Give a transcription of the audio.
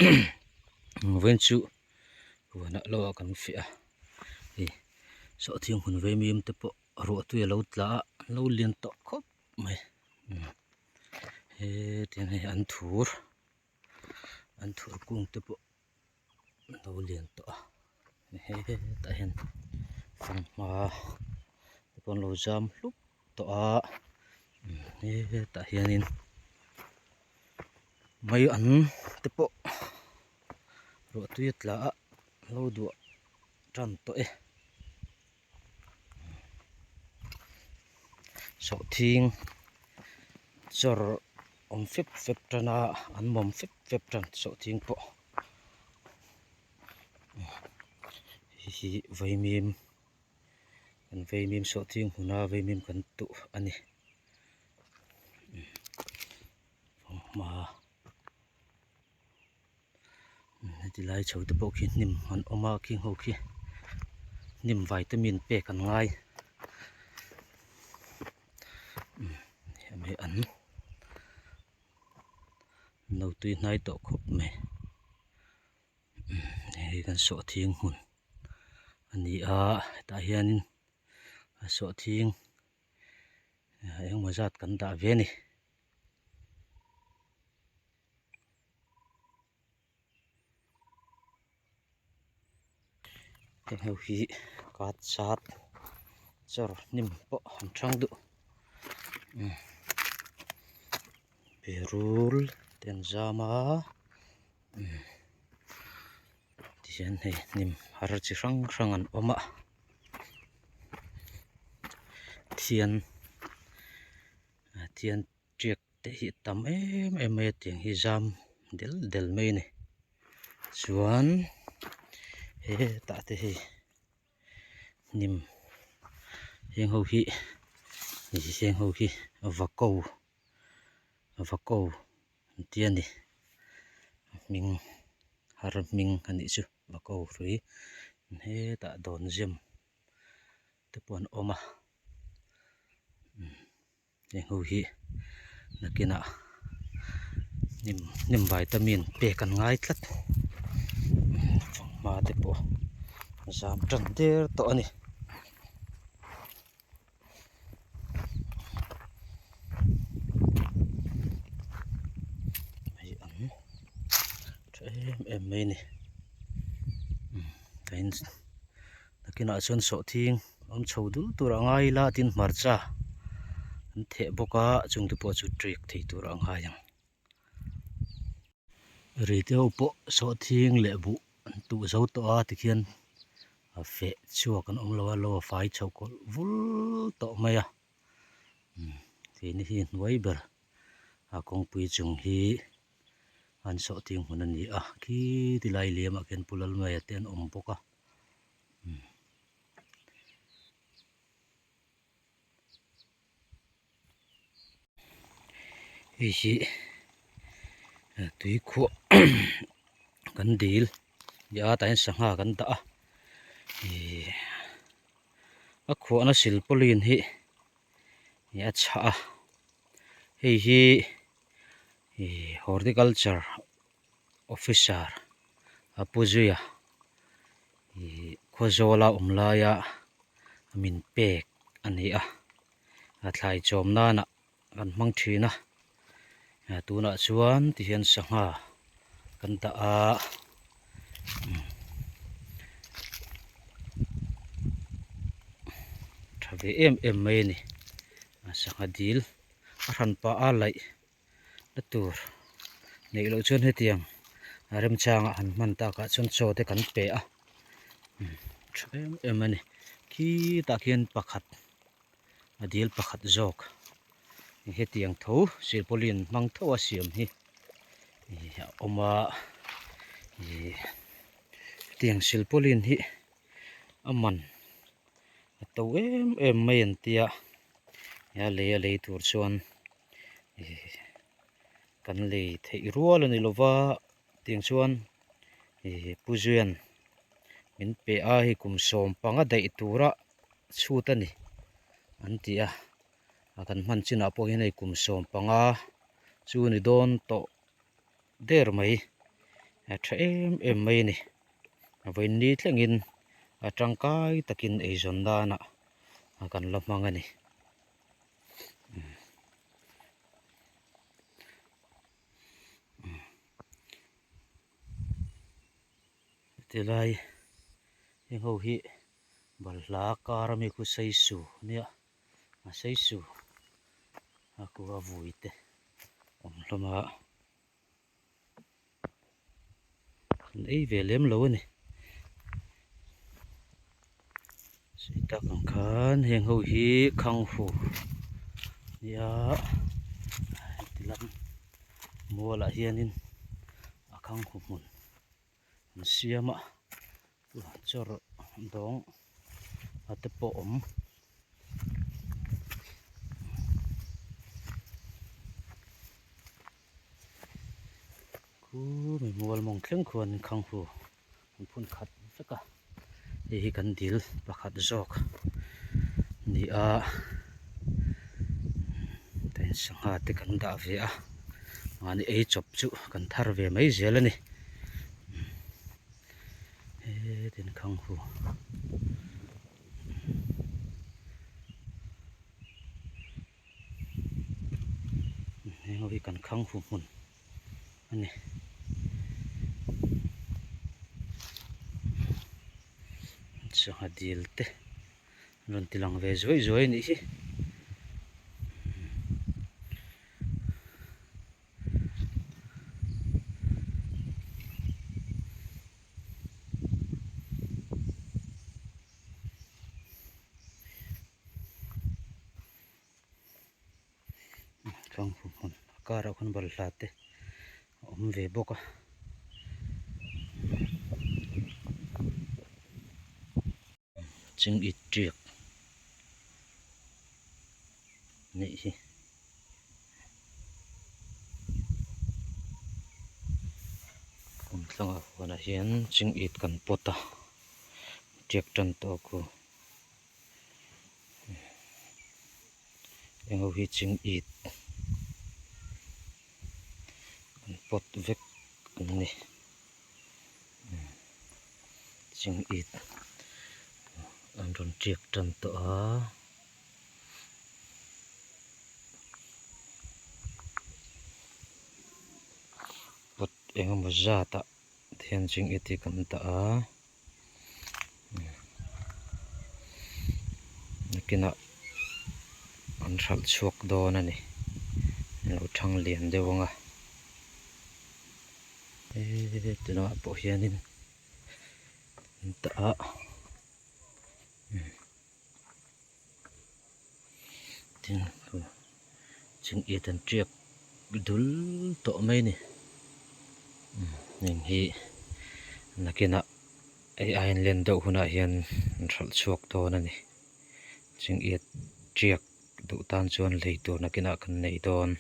Vawiin chu huanah lo ah kan fiah a hei sawhthing hun vaimim te pawh ruahtui a lo tla a an lo lian tawh khawp mai hetiang hei an thur an thur kung te pawh a lo lian tawh a hetah hian fanghma te pawh an lo zam hlup tawh a hetah hianin mai an te pawh ruahtui a tla a lo duah tan tawh e sawhthing chawr awm fep fep tan a an mawm fep fep tan sawhthing pawh hei hi vaimim kan vaimim sawhthing hmuna vaimim kan tuh a ni fanghma heti lai chho te pawh khi hnim an awm a khing ho khi hnim vitamin pek an ngai hemi an lo tui hnai tawh khawp mai hei kan sawhthing hmun a ni a hetah hianin a sawhthing engemaw zat kan dah ve a ni. Heng ho hi kat chat chawr hnim pawh an hrang duh berul te an zam a tihian hei hnim har chi hrang hrang an awm a thian thian tiak te hi a tam em em mai a tiang hi zam del del mai a ni chuan hetah te hi hnim heng ho hi heng ho hi va ko va ko an ti a ni hming har hming a nih chu va ko hrui hetah dawn zem te pawh an awm a. Heng ho hi nakinah hnim hnim vitamin pek an ngai tlat fanghma te pawh a zam tan der tawh a ni. Hei an tha em em mai a ni Nakinah chuan sawhthing awm chho dul tur a ngai ila tin hmarcha an theh bawk a chung te pawh chu trek thei tur a ngai ang. Ri te ho pawh sawhthing leh buh an tuh zo tawh a tikhian a feh chhuak an awm lo a lo a fai chho kawlh vul tawh mai a keini hi hnuai ber a kawngpui chung hi an sawhthing hmun a ni a khi ti lai liam ah khian pu Lalmaya te an awm bawk a. Hei hi tuikhuah kan dil a tah hian sangha kan dah a ihh a khuahna silpawlin hi a chhah a hei hi ihh horticulture officer a pu zuia ih khawzawla awm laia min pek a ni a a thlai chawm nana kan hmang thin a tunah chuan tihian sangha kan dah a tha ve em em mai a ni sangha dil a hran pah a laih. na tur neih loh chuan hetiang a remchangah han hman takah chuan chaw te kan pe a tha em em a ni khitah khian pakhat a dil pakhat zawk hetiang tho silpauline hmang tho a siam hi a awm a ih hetiang silpauline hi a man a to em em mai an tia a lei a lei tur chuan. Ih kan lei theih rual a ni lova tiang chuan ih pu zuian min pe a hei kum 15 daih tura chhut a ni an ti a a kan hman chinah pawh hian hei kum 15 chu ni dawn tawh der mai. A tha em em mai a ni. A vawiin ni thlengin a tangkai takin eizawn danah kan la hmang a ni. Tilai heng ho hi balhla kar ami khu seisu ania a seisu a khu a vui te awm hlawm a. An ei ve lem lo a ni. Sei tak ang khan heng ho hi khanghu nia heti lam mualah hianin a khanghu hmun an siam a chaw dawng a te pawh awm. Khu mi mual mawng thleng khuan khang hu an phun khat vek a hei hi kan dil pakhat zawk ni a tin sangha te kan dah ve a mahni ei chawp chu kan thar ve mai zel a ni hetin khang hu. Heng ho hi kan khang hu hmun a ni. Sangha dil te an rawn ti lang ve zuai zuai a nih hi. Khang hmun a karah khawn balhla te a awm ve bawk a. Ching it tiak neih hi. Kumthlangah huanah hian ching it kan pawt a tiak tan tawh khu. Eng ho hi ching it an pawt vek an ni ching it an rawn tiak tan tawh a. Pawt engemaw zat ah hian ching it hi kan dah a. Nakinah an hralh chhuak dawn a ni an lo thang lian deuh ang a heti lamah pawh hianin an tah a tin ching it an tiak dul tawh mai a ni heng hi nakinah hei a inlen deuh hunah hian an hralh chhuak dawn a ni ching it tiak duh tan chuan lei tur nakinah kan nei dawn.